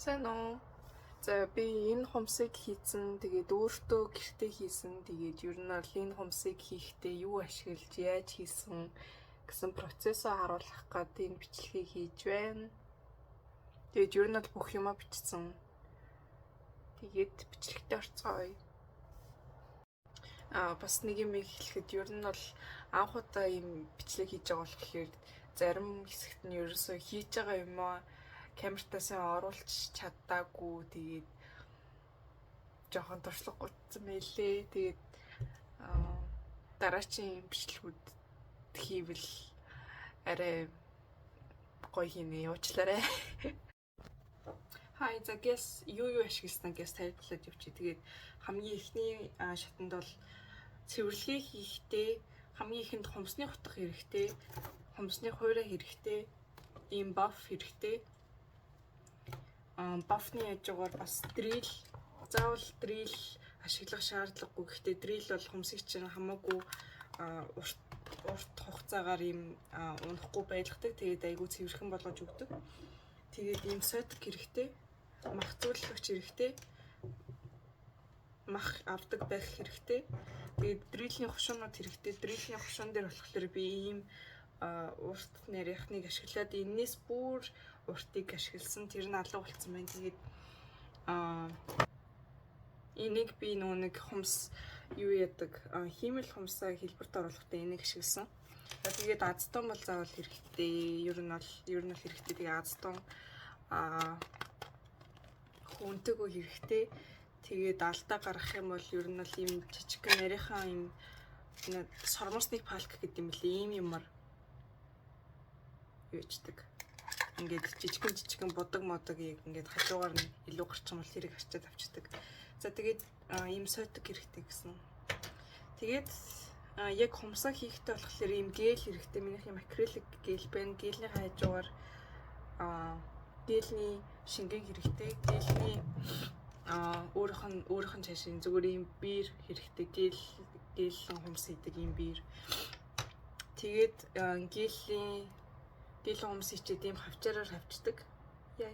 Сайн уу? За би энэ хумсыг хийсэн. Тэгээд өөртөө гэртээ хийсэн. Тэгээд ер нь бол энэ хумсыг хийхдээ юу ашиглаж, яаж хийсэн гэсэн процессоо харуулах гээд энэ бичлэгийг хийж байна. Тэгээд ер нь бол бүх юмаа бичсэн. Тэгээд бичлэгтээ орцгоё. Бас нэг юм хэлэхэд ер нь бол анх удаа ийм бичлэг хийж байгаа болохоор зарим хэсэгт нь ерөөсөө хийж байгаа юмаа камертаа сайн оруулж чаддаагүй. Тэгээд жоохон туршлага гутсан байлээ. Тэгээд дараачийн бичлэгүүд хийвэл арай гоё хийнэ. Уучлаарай. Хай, за гэс юу ашигласан гэс тайлбарлаад явчих. Тэгээд хамгийн эхний шатанд бол цэвэрлэгээ хийхдээ хамгийн ихэнд хумсны хутга хэрэгтэй, хумсны хуйраа хэрэгтэй, ийм баф хэрэгтэй. Бафны хажуугаар бас дрил, заавал дрил ашиглах шаардлагагүй. Гэхдээ дрил бол хумсыг чинь хамаагүй урт хугацаагаар ийм унахгүй байлгадаг. Тэгээд айгүй цэвэрхэн болгож өгдөг. Тэгээд ийм сотик хэрэгтэй, мах зөөлөгч хэрэгтэй, мах авдаг байх хэрэгтэй. Тэгээд дрилийн хушуунууд хэрэгтэй. Дрилийн хушуун дээр болохоор би ийм урт нарийнхныг ашиглаад энэс бүр уртыг ашигласан. Тэр нь алга болсон байна. Тэгээд энийг би нөгөө нэг хумс юу яадаг хиймэл хумсаа хэлбэрт оруулахдаа энийг ашигласан. Тэгээд азтун бол заавал хэрэгтэй. Ер нь бол хэрэгтэй. Тэгээд азтун хүнтэйгөө хэрэгтэй. Тэгээд алдаа гаргах юм бол ер нь бол ийм жижигхэн нарийнхаа ийм сормосны палк гэдэг юм лээ. Ийм юмар юу ичдэг. Ингээд жижигхэн будаг модог ингээд хажуугаар нь илүү гарчих юм бол тэрийг арчаад авчдаг. За тэгээд ийм сотик хэрэгтэй гэсэн. Тэгээд яг хумсаа хийхдээ болохоор ийм гель хэрэгтэй. Минийх ийм акрилик гель байна. Гелний хажуугаар гелний шингэн хэрэгтэй. Гелний өөрийнх нь цаашин зүгээр ийм бир хэрэгтэй. Гелэн хумс хийдэг ийм бир. Тэгээд гелэн хумс хийчихэд ийм хавчаараар хавчдаг. Яа.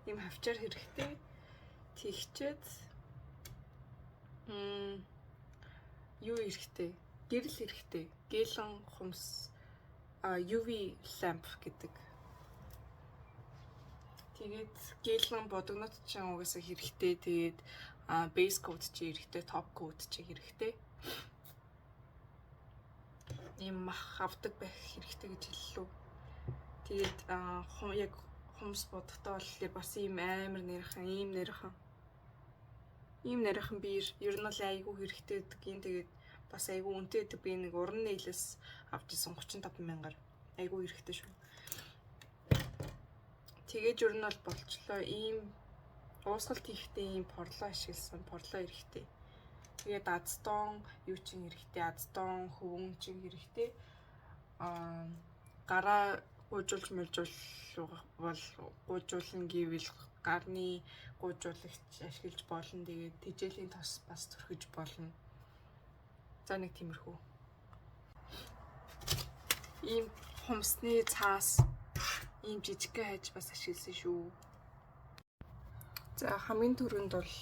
Ийм хавчаар хэрэгтэй. Тэгчээд юу хэрэгтэй? Гэрэл хэрэгтэй. Гелэн хумс UV lamp гэдэг. Тэгээд гелэн бодогнод чинь угаасаа хэрэгтэй. Тэгээд base coat чи хэрэгтэй, top coat чи хэрэгтэй. Ийм мах авдаг байх хэрэгтэй гэж хэллээ. Тэгээд яг хумс бодохдоо бол бас ийм амар нэрхэн, ийм нэрхэн биер ер нь бол айгүй хэрэгтэй гэдэг юм. Тэгээд бас айгүй үнэтэй гэдэг. Би нэг уран нийлээс авч исэн 35 мянгаар. Айгүй хэрэгтэй шүү. Тэгээд ер нь бол болчлоо. Ийм уусгалт хийхдээ ийм порлоо ашигласан. Порлоо хэрэгтэй. Тэгээд азтон юу чинь хэрэгтэй, азтон хөвөн чинь хэрэгтэй. Гараа гуйжуулж мөлжүүл бол гуйжуулна гэвэл гарны гуйжуулагч ашиглаж болно. Тэгээд тэжээлийн тос бас түрхэж болно. За нэг тиймэрхүү. Ийм хумсны цаас ийм жижигхэн хайж бас ашигласан шүү. За хамгийн түрүүнд бол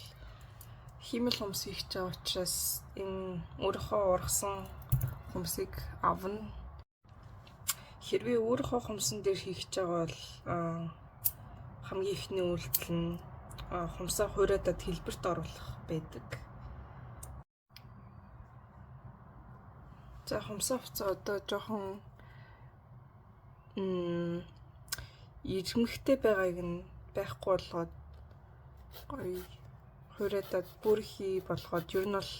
хиймэл хумс хийх гэж байгаа учраас энэ өөрийнхөө ургасан хумсыг авна. Хэрвээ өөрийнхөө хумсан дээр хийх гэж байгаа бол хамгийн эхний үйлдэл нь хумсаа хуйраадад хэлбэрт оруулах байдаг. За хумсаа хувцас одоо жоохон ирмэгтэй байгааг нь байхгүй болгоод гоё хуйраадад бүрхий болгоод ер нь бол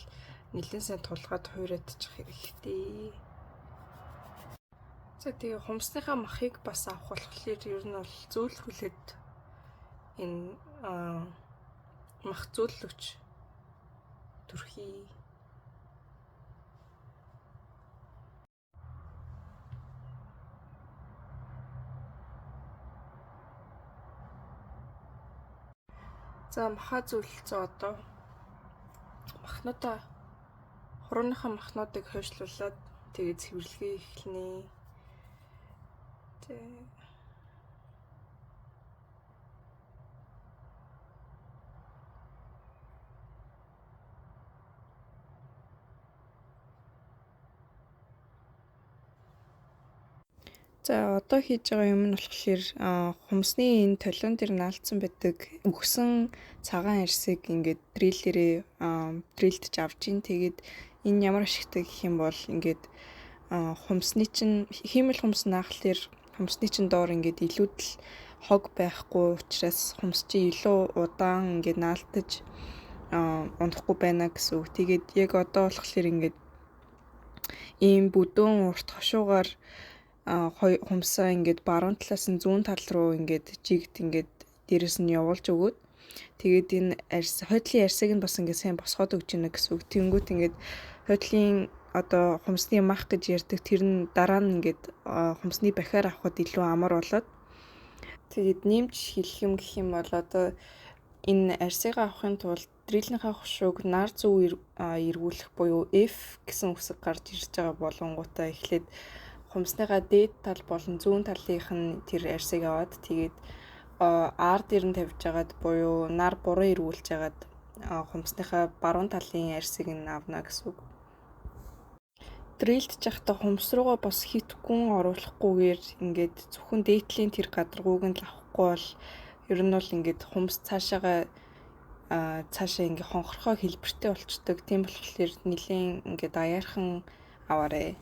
нэлээд сайн тулгаад хуйраадчих хэрэгтэй. За тэгээ хумсныхаа махыг бас авах болохоор ер нь бол зөөлхүүлээд энэ мах зөөллөгч түрхий. За маха зөөлөлцөө одоо махнуудаа хурууныхаа махнуудыг хойшлуулад тэгээд цэвэрлэгээ эхэлнэ. За одоо хийж байгаа юм нь болохоор хумсны энэ толион дээр наалдсан байдаг үхсэн цагаан арьсыг ингээд дриллэрээ дрилдэж авч ин. Тэгээд энэ ямар ашигтай гэх юм бол ингээд хумсны чинь хиймэл хумс наахлаар хумсны чинь доор ингээд илүүдэл хог байхгүй учраас хумс чи илүү удаан ингээд наалтаж унахгүй байна гэсэн үг. Тэгээд яг одоо болохоор ингээд ийм бүдүүн урт хошуугаар хумсаа ингээд баруун талаас нь зүүн тал руу ингээд жигд ингээд дээрэс нь явуулж өгөөд тэгээд энэ арьс хойдлын арьсыг нь бас ингээд сайн босгоод өгч гинэ гэсэн үг. Тэнгүүт ингээд хойдлын одоо хумсны мах гэж ярьдаг тэр нь дараа нь ингээд хумсны бахиар авахд илүү амар болоод тэгээд нэмж хэлэх юм гэх юм бол одоо энэ арьсыг авахын тулд дриллийнхаа хошууг нар зүү эргүүлэх буюу F гэсэн үсэг гарч ирж байгаа болонгуудаа эхлээд хумсныхаа дээд тал болон зүүн талынх нь тэр арьсыг аваад тэгээд R дээр нь тавьж агаад буюу нар буруу эргүүлж агаад хумсныхаа баруун талын арьсыг нь авна гэсэн үг. Дрилдж байхдаа хумс руугаа бас хит гүн оруулахгүйгээр ингээд зөвхөн дээдлийн тэр гадаргууг нь л авахгүй бол ер нь бол ингээд хумс цаашаа ингээд хонхорхоо хэлбэртэй болчдөг. Тийм болохоор нэлээн ингээд аяархан аваарэ.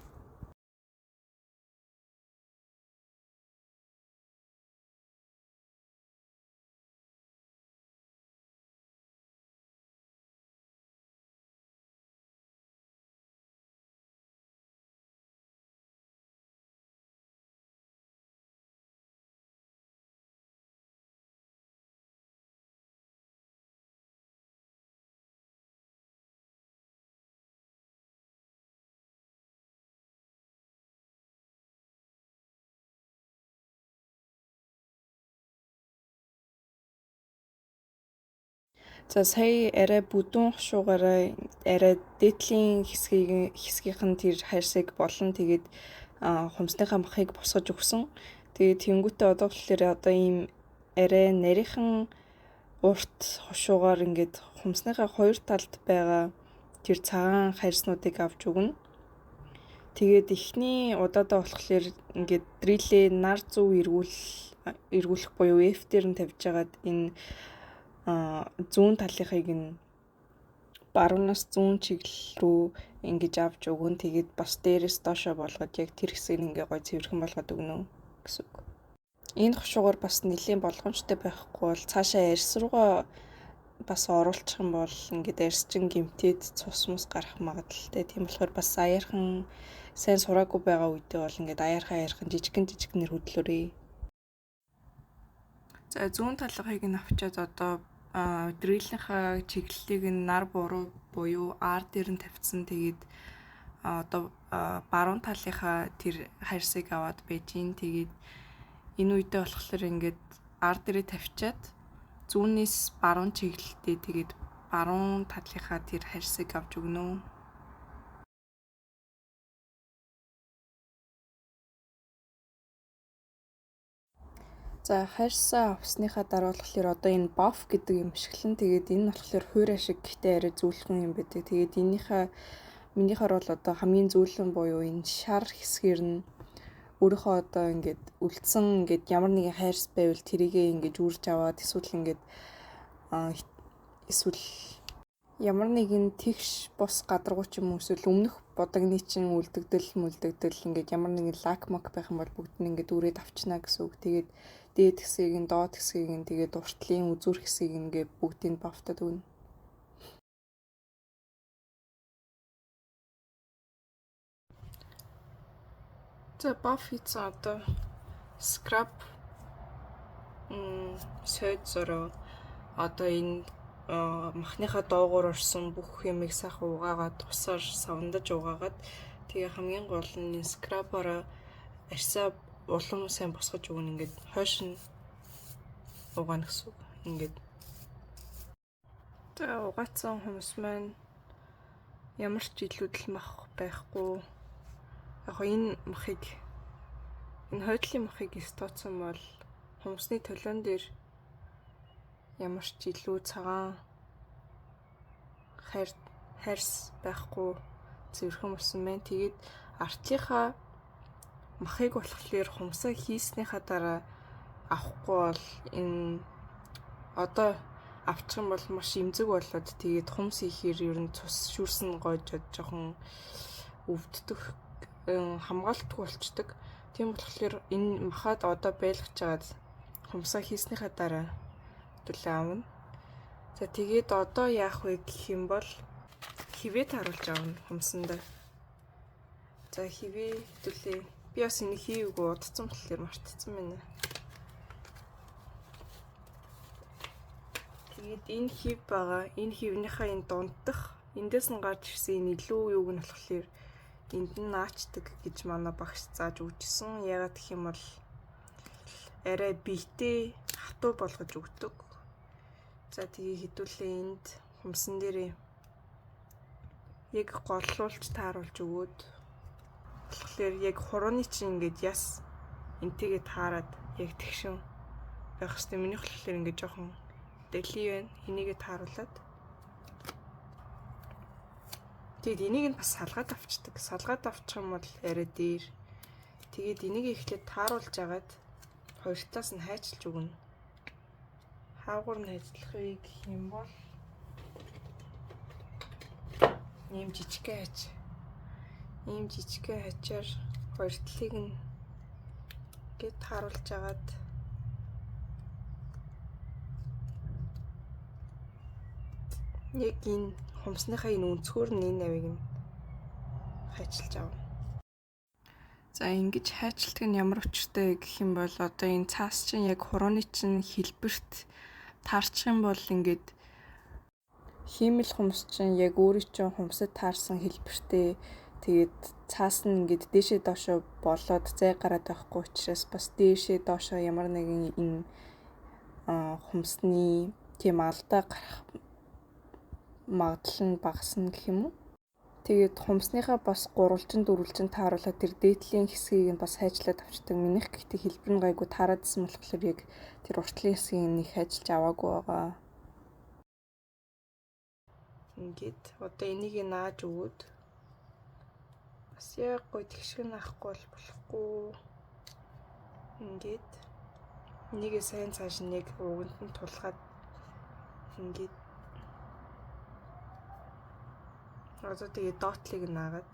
За сая арай бүдүүн хошуугаараа арай дээдлийн хэсгийнх нь тэр хайрсыг болон тэгээд хумсныхаа махыг босгож өгсөн. Тэгээд тэнгуүтээ одоо болохоор одоо ийм арай нарийнхан урт хошуугаар ингээд хумсныхаа хоёр талд байгаа тэр цагаан хайрснуудыг авч өгнө. Тэгээд эхний удаадаа болохоор ингээд дриллээ нар зүү эргүүлэх буюу F дээр нь тавьж агаад энэ зүүн талынхыг нь баруунаас зүүн чиглэл рүү ингэж авч өгөн. Тэгээд бас дээрээс доошоо болгоод яг тэр хэсгийг ингээ гой цэвэрхэн болгоод өгнө гэсэн үг. Энэ хошуугаар бас нэлийн болгоомжтой байхгүй бол цаашаа арьс руугаа бас оруулчих юм бол ингээд арьс чин гимтээд цус мус гарах магадлалтай. Тийм болохоор бас аяархан сайн сураагүй байгаа үедээ бол ингээд аяархан жижигхэн нэр хөдлөөрэй. За зүүн талынхыг нь авчиад одоо дриллийнхаа чиглэлийг нь нар буруу буюу R дээр нь тавьсан. Тэгээд одоо баруун талынхаа тэр хайрсыг аваад байж гин. Тэгээд энэ үедээ болохоор ингээд R дээрээ тавьчаад зүүнээс баруун чиглэлтэй тэгээд баруун талынхаа тэр хайрсыг авч өгнө. За хайрсаа авсныхаа дараа болохоор одоо энэ buff гэдэг юм ашиглан. Тэгээд энэ нь болохоор хуурай шиг гэхдээ арай зөөлхөн юм байдаг. Тэгээд энэнийхээ минийхаар бол одоо хамгийн зөөлөн буюу энэ шар хэсгээр нь өөрийнхөө одоо ингээд үлдсэн ингээд ямар нэгэн хайрс байвал тэрийгээ ингээд үрж аваад эсвэл ингээд эсвэл ямар нэгэн тэгш бус гадаргуу ч юм уу эсвэл өмнөх будагны чинь үлдэгдэл ингээд ямар нэгэн лак мак байх юм бол бүгд нь ингээд үрээд авчна гэсэн үг. Тэгээд дээд хэсгийг нь доод хэсгийг нь тэгээд уртлын үзүүр хэсгийг ингээд бүгдийг бавтаад өгнө. За buff хийсэн одоо scrub сойд зороо одоо энэ махныхаа доогуур орсон бүх юмыг сайхан угаагаад тусаар савндаж угаагаад тэгээ хамгийн гол нь энэ scrub-аараа арьсаа улам сайн босгож өгнө, ингээд хойш нь угаана гэсэн үг. Ингээд за угаацсан хүмүүс маань ямар ч илүүдэл мах байхгүй. Яг энэ махыг энэ хойдлын махыг стооцсон бол хумсны толион дээр ямар ч илүү цагаан хайрс байхгүй цэвэрхэн болсон байна. Тэгээд артлынхаа Махыг болохоор хумсаа хийснийхаа дараа авахгүй бол энэ одоо авчих юм бол маш эмзэг болоод тэгээд хумс хийхээр ер нь цус шүүрсэн гоожоод жоохон өвддөх, хамгаалтгүй болчдөг. Тийм болохоор энэ махад одоо байлгаж чагаад хумсаа хийснийхаа дараа төлөө авна. За тэгээд одоо яах вэ гэх юм бол хивээ тааруулж авна хумсандаа. За хивээ төлөө би бас энийг хийвгүй удацсан болохоор мартцсан байна. Тэгээд энэ хив байгаа. Энэ хивнийхээ энэ дундах эндээс нь гарч ирсэн энэ илүү юуг нь болохоор энд нь наачдаг гэж манай багш зааж өгчсэн. Яагаад гэх юм бол арай биетэй хатуу болгож өгдөг. За тэгээ хэдүүлээ энд хумсан дээрээ яг голлуулж тааруулж өгөөд болохоор яг хурууны чинь ингээд яс энтэйгээ таарад яг тэгшин байх хэвээр. Минийх болохоор ингээд жоохон дэлий байна. Энийгээ тааруулаад тэгээд энийг нь бас салгаад авчдаг. Салгаад авчих юм бол арай дээр. Тэгээд энийг эхлээд тааруулж агаад хоёр талаас нь хайчилж өгнө. Хаагур нь хайчлах вэ гэх юм бол ийм жижигхэн хайч. Ийм жижигхэн хачаар хоёр талыг нь ингээд тааруулж агаад яг энэ хумсныхаа энэ өнцгөр нь энэ авиг нь хайчилж авна. За ингэж хайчилдаг нь ямар учиртай вэ гэх юм бол одоо энэ цаас чинь яг хурууны чинь хэлбэрт таарчих юм бол ингээд хиймэл хумс чинь яг өөрийн чинь хумсад таарсан хэлбэртэй, тэгээд цаас нь ингээд дээшээ доошоо болоод зай гараад байхгүй учраас бас дээшээ доошоо ямар нэгэн энэ хумсны тийм алдаа гарах магадлал нь багасна гэх юм уу. Тэгээд хумсныхаа бас гурвалжин дөрвөлжин тааруулаад тэр дээдлийн хэсгийг нь бас хайжлаад авчдаг. Минийх гэхдээ хэлбэр нь гайгүй таараадсэн болохоор яг тэр уртлын хэсгийг нэг хайжилж аваагүй байгаа. Ингээд одоо энийг нааж өгөөд бас яг гой тэгшиг наахгүй бол болохгүй. Ингээд энийгээ сайн цааш нь яг уганд нь тулгаад ингээд одоо тэгээ доотлыг наагаад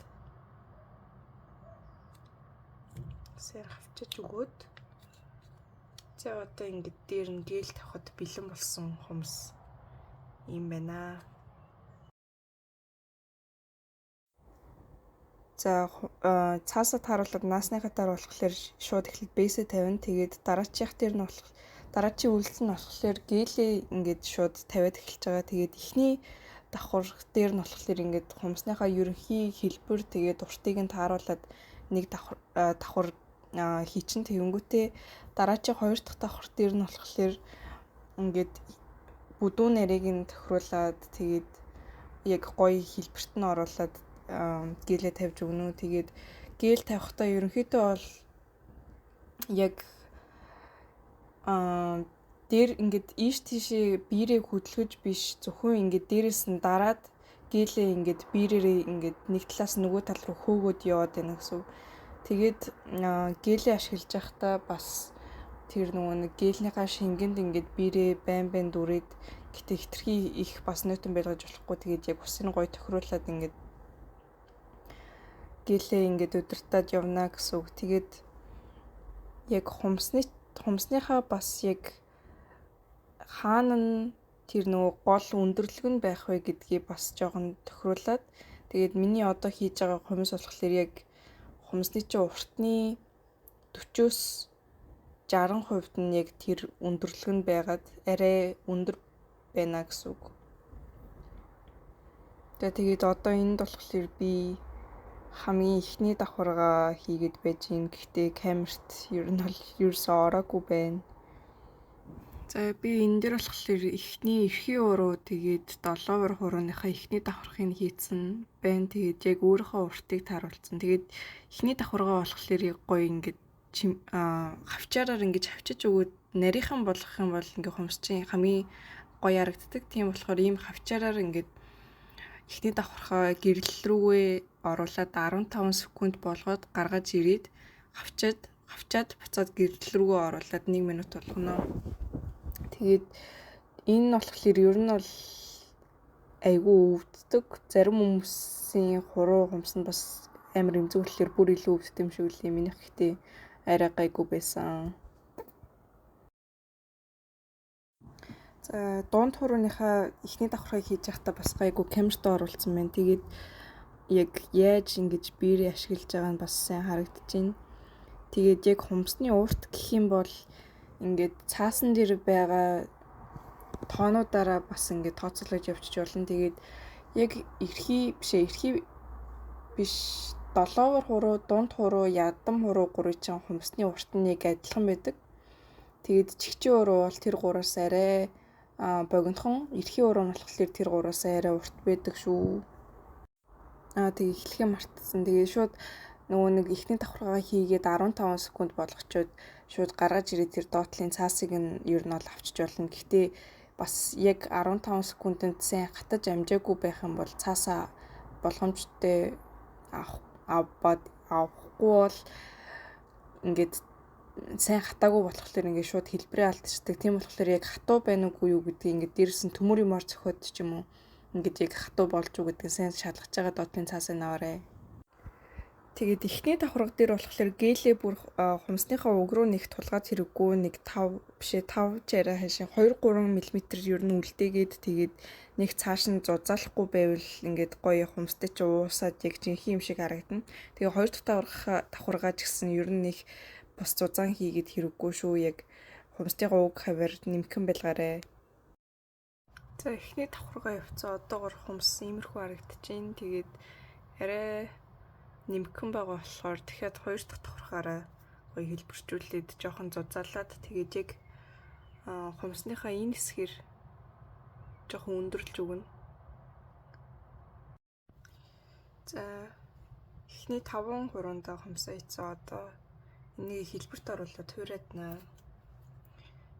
сайн хавчиж өгөөд за одоо ингээд дээр нь гел тавихад бэлэн болсон хумс юм байна. За цаасаа тааруулаад наасныхаа дараа болохоор шууд эхлээд бейсээ тавина. Тэгээд дараачих дээр нь болох дараачийн үйлдэл нь болохоор гелээ ингээд шууд тавиад эхэлж байгаа. Тэгээд эхний давхар дээр нь болохоор ингээд хумсныхаа ерөнхий хэлбэр тэгээд уртыг нь тааруулаад нэг давхар хийчин. Тэгэнгүүтээ дараачийн хоёр дахь давхар дээр нь болохоор ингээд бүдүүн нарийг нь тохируулаад тэгээд яг гоё хэлбэрт нь оруулаад гелээ тавьж өгнө. Тэгээд гел тавихтаа ерөнхийдөө бол яг дээр ингээд ийш тийшээ биерээ хөдөлгөж биш, зөвхөн ингээд дээрээс нь дараад гелээ ингээд биерээрээ ингээд нэг талаас нөгөө тал руу хөөгөөд яваад байна гэсэн. Тэгээд гелээ ашиглаж байхдаа бас тэр нөгөө нэг гелнийхаа шингэнд ингээд биерээ байн байн дүрээд гэтээ хитрхи их бас нойтон байлгаж болохгүй. Тэгээд яг усыг гоё тохируулаад ингээд гелээ ингээд удирдаад явна гэсэн үг. Тэгээд яг хумсныхаа бас яг хаана нь тэр нөгөө гол өндөрлөг нь байх вэ гэдгийг бас жоохон тохируулаад тэгээд миний одоо хийж байгаа хумс болохоор яг хумсны чинь уртны 40-оос 60% нь яг тэр өндөрлөг нь байгаад арай өндөр байна гэсэн үг. Тэгээд одоо энд болохоор би хамгийн эхний давхаргаа хийгээд байж гин. Гэхдээ камерт ер нь бол ерөөсөө ороогүй байна. За би энэ дээр болохоор эхний эрхийн уруу тэгээд долоовор хурууныхаа эхний давхархыг хийцэн байна. Тэгээд яг өөрийнхөө уртыг тааруулсан. Тэгээд эхний давхаргаа болохоор гоё ингээд хавчаараар ингэж хавчиж өгөөд нарийнхан болгох юм бол ингээ хумс чинь хамгийн гоё харагддаг. Тийм болохоор ийм хавчаараар ингээд эхний давхархаа гэрэл рүүгээ оруулаад 15 секунд болгоод гаргаж ирээд Хавчаад буцаад гэрдэл рүүгээ оруулаад 1 минут болгоно. Тэгээд энэ нь болохоор ер нь бол айгүй өвддөг. Зарим хүмүүсийн хуруу хумс нь бас амар эмзэглэлээр бүр илүү өвддөг юм шиг үлээ. Минийх гэхдээ арай гайгүй байсан. За дунд хурууныхаа эхний давхаргыг хийж байхдаа бас гайгүй камертаа оруулсан байна. Тэгээд яг яаж ингэж биерээ ашиглаж байгаа нь бас сайн харагдаж байна. Тэгээд яг хумсны урт гэх юм бол ингээд цаасан дээр байгаа тоонуудаараа бас ингээд тооцоолож явчих болно. Тэгээд яг эрхий биш долоовор хуруу, дунд хуруу, ядам хуруу гурвын чинь хумсны урт нь яг адилхан байдаг. Тэгээд чигчийн хуруу бол тэр гураас арай богинохон, эрхий хуруу нь болохоор тэр гураас арай урт байдаг шүү. Тэгээ эхлэхээ мартсан. Тэгээд шууд нөгөө нэг эхний давхаргаа хийгээд 15 секунд болгочоод шууд гаргаж ирээд тэр доотлын цаасыг нь ер нь бол авчиж болно. Гэхдээ бас яг 15 секундэд сайн хатаж амжаагүй байх юм бол цаасаа болгоомжтой авахгүй бол ингээд сайн хатаагүй болохоор ингээд шууд хэлбэрээ алдчихдаг. Тийм болохоор яг хатуу байна уугүй юу гэдгийг ингээд дээрээс нь төмөр юмар зөхиод ч юм уу ингээд яг хатуу болж уу гэдгийг сайн шалгаж байгаа доотлын цаасыг аваарай. Тэгээд эхний давхарга дээр болохоор гэлээ бүр хумсныхаа уг руу нэг тулгаад хэрэггүй нэг 5 чарай хашийн 2-3 мм ер нь үлдээгээд тэгээд нэг цааш нь зузаалахгүй байвал ингээд гоё хумстай чи уусаад яг жинхэнэ юм шиг харагдана. Тэгээ хоёр дахь давхаргаа ч гэсэн ер нь нэг бас зузаан хийгээд хэрэггүй шүү. Яг хумсныхаа уг хавар нэмхэн байлгаарай. За эхний давхаргаа явцсан одоогор хумс иймэрхүү харагдаж байна. Тэгээд арай нэмхэн байгаа болохоор дахиад хоёр дахь давхаргаараа гоё хэлбэрчүүлээд жоохон зузаалаад тэгээд яг хумсныхаа энэ хэсгээр жоохон өндөрлж өгнө. За эхний 5 хурундаа хумсаа хийсэн. Одоо энийг хэлбэрт оруулаад хуурайднаа.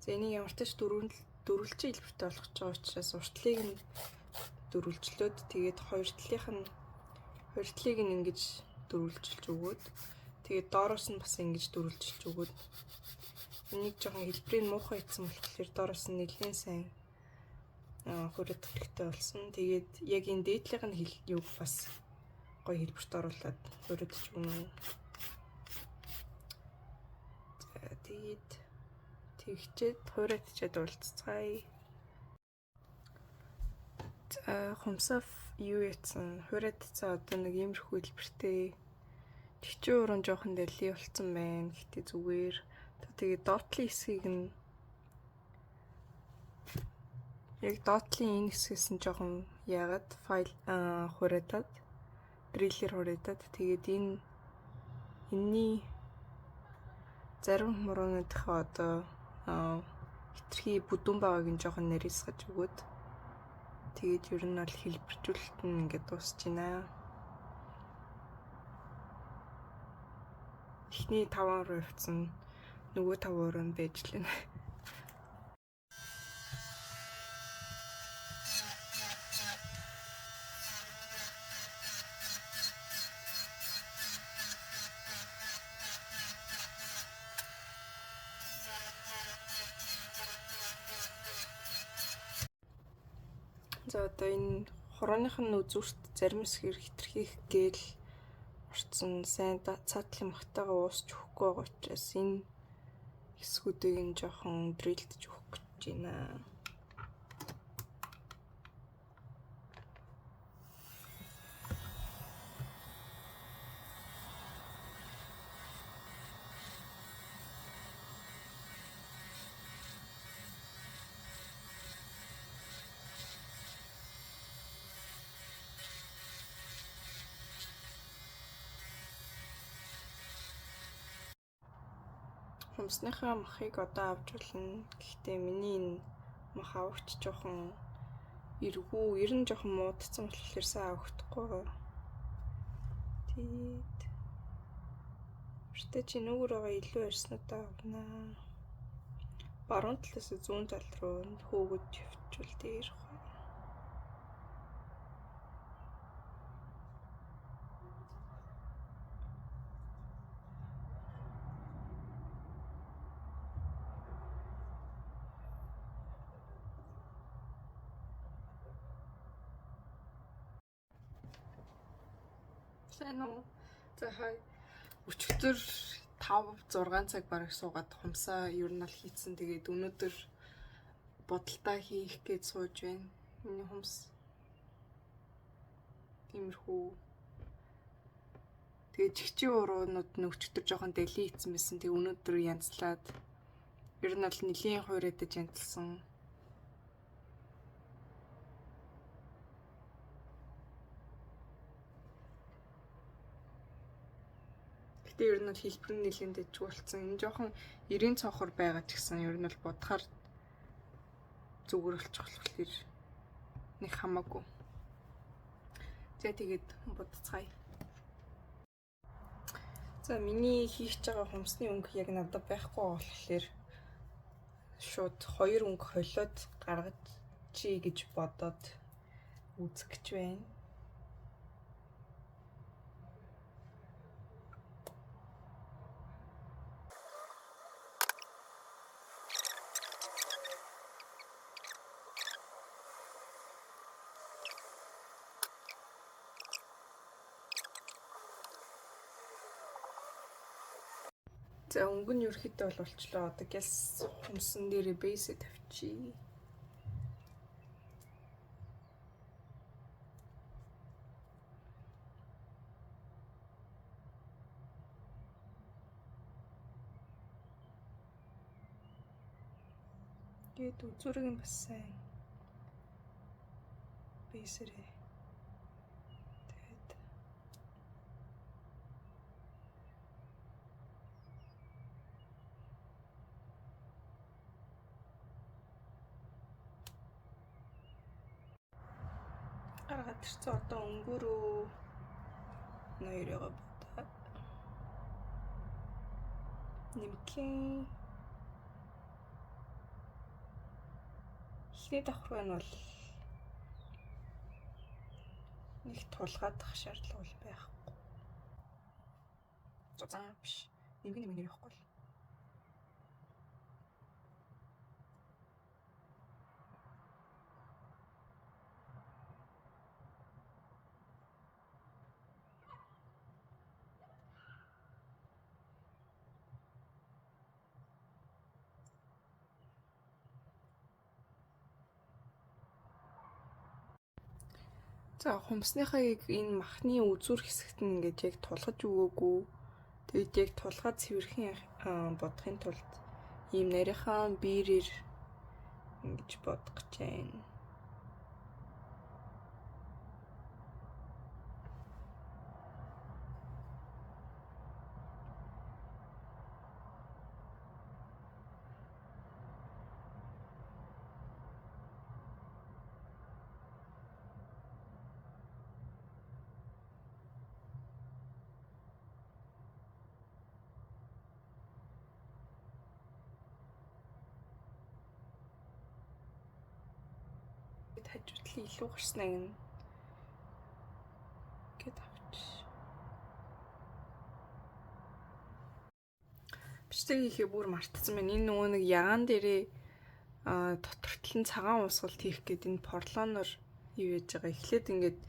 За энийг ямар ч тач дөрвөлжин хэлбэртэй болгож байгаа учраас уртлыг нь дөрвөлжлөөд тэгээд хоёр талыг нь ингэж дөрвөлжилж өгөөд тэгээд доороос нь бас ингэж дөрвөлжилж өгөөд энийг жоохон хэлбэрийг муухай хийсэн болохоор доороос нь нэлээд сайн хуурайдах хэрэгтэй болсон. Тэгээд яг энэ дээдлийнх нь юг бас гоё хэлбэрт оруулаад хуурайдаж өгнө. За тэгээд тэгчээд хуурайдчиад уулзцгаая. За хумсаа юу яцсан хуурайдцсан одоо нэг иймэрхүү хэлбэртэй чигчийн уран жоохон дэлий болцсон байна. Гэтэ зүгээр. Тэгээд доотлын хэсгийг нь яг доотлын энэ хэсгээс нь жоохон яагаад файл хуурайдаад дриллер хуурайдаад тэгээд энэний зарим хуруунуудынхаа одоо хитрхи бүдүүн байгааг нь жоохон нарийсгаж өгөөд тэгээд ер нь бол хэлбэржүүлэлт нь ингээд дуусч байна. Эхний 5 руу явцсан, нөгөө 5 руу нь байж лээ. За одоо энэ хурууных нь үзүүрт зарим хэсгээр хитрхи их гээл орцсон сайн цаатлын махтайгаа уусч өгөхгүй байгаа учраас энэ хэсгүүдийг нь жоохон дрилдэж өгөх гэж байна. Хумсныхаа махыг одоо авч болно. Гэхдээ миний энэ мах авагч жоохон эргүү, ер нь жоохон муудсан болохоор сайн авахдаггүй. Тэгээд өртөө чи нүгэр байгаа илүү ярьснуудаа авнаа. Баруун талаас зүүн тал руу хөөгөж явчвал дээр. Сайн уу? За хай. Өчигдөр 5 6 цаг бараг суугаад хумсаа ер нь л хийцэн. Тэгээд өнөөдөр бодолтой хийх гэж сууж байна. Миний хумс тиймэрхүү. Тэгээд чигчийн уруунууд нь өчигдөр жоохон дэлий хийцэн байсан. Тэгээд өнөөдөр янзлаад ер нь бол нэлийн хуурайдаж янзлсан. Гэтэ ер нь бол хэлбэр нь нэлээд дэжгүй болсон. Энэ жоохон 90 цонхор байгаа ч гэсэн ер нь бол бодохоор зүгээр болчих болохоор нэг хамаагүй. За тэгээд будцгаая. За миний хийх гэж байгаа хумсны өнгө яг надад байхгүй болохоор шууд хоёр өнгө холиод гаргаж чи гэж бодоод үзэх гэж байна. За өнгө нь ерөөхдөө бол болчлоо. Одоо гялс хумсан дээрээ бейсээ тавьчих. Тэгээд үзүүрийг нь бас сайн бейсэрээ. Тэгээд гаргаад ирсэн. Одоо өнгөөрөө ноёроо бодоод нэмхэн эхний давхар нь бол нэг тулгаадах шаардлага бол байхгүй. Зузаан биш. Нэмгэн нэмгэн явахгүй л. За хумсныхаа яг энэ махны үзүүр хэсэгт нь ингээд яг тулгаж өгөөгүй. Тэгээд яг тулгаа цэвэрхэн бодохын тулд ийм нарийнхан биерээр ингэж бодох гэж байна. Хажуу талын илүү гарсныг нь гээд авч. Бичлэг хийхээ бүр мартсан байна. Энэ нөгөө нэг ягаан дээрээ дотор тал нь цагаан уусгалт хийх гээд энэ порлоноор юу яаж байгаа. Эхлээд ингээд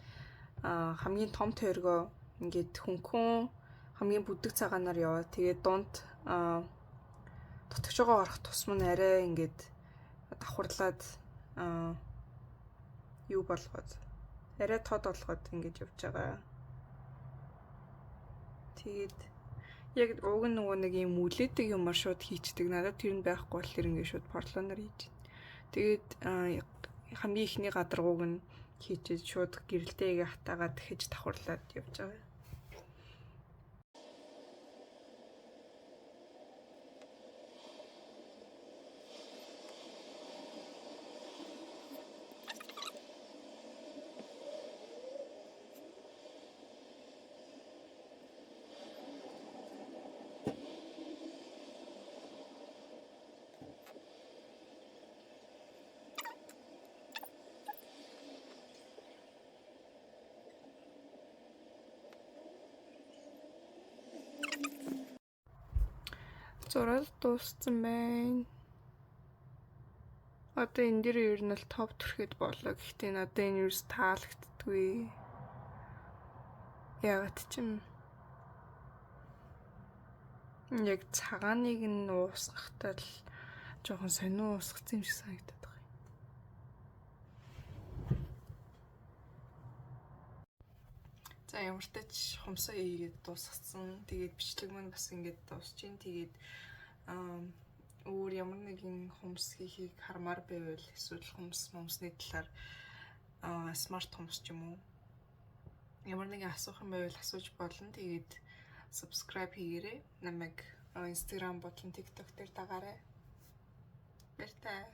хамгийн том тойргоо ингээд хөнхөн хамгийн бүдэг цагаанаар яваа. Тэгээд дунд дутагчгаа орох тусам нь арай ингээд давхарлаад юу болгоод арай тод болгоод ингэж явж байгаа. Тэгээд яг уг нь нөгөө нэг юм үлээдэг юмар шууд хийчдэг. Надад тэр нь байхгүй болохоор ингэ шууд порлоноор хийж байна. Тэгээд хамгийн ихний гадаргууг нь хийчихэд шууд гэрэлтэйгээ хатаагаад дахиж давхарлаад явж байгаа. Зураад дууссан байна. Одоо энэ дээр ер нь л топ түрхэд болоо. Гэхдээ надад энэ ерөөс таалагддаггүй. Яагаад ч юм яг цагааныг нь уусгахтаа л жоохон сонин уусгацсан юм шиг санагдаад байгаа юм. За, ямар ч тач хумсаа хийгээд дуусгацсан. Тэгээд бичлэг маань бас ингээд дуусч чинь. Тэгээд өөр ямар нэгэн хумс хийхийг хармаар байвал, эсвэл хумс мумсны талаар, smart хумс ч юм уу, ямар нэгэн асуух юм байвал асууж болно. Тэгээд subscribe хийгээрэй. Намайг Instagram болон TikTok дээр дагаарай. Баяртай.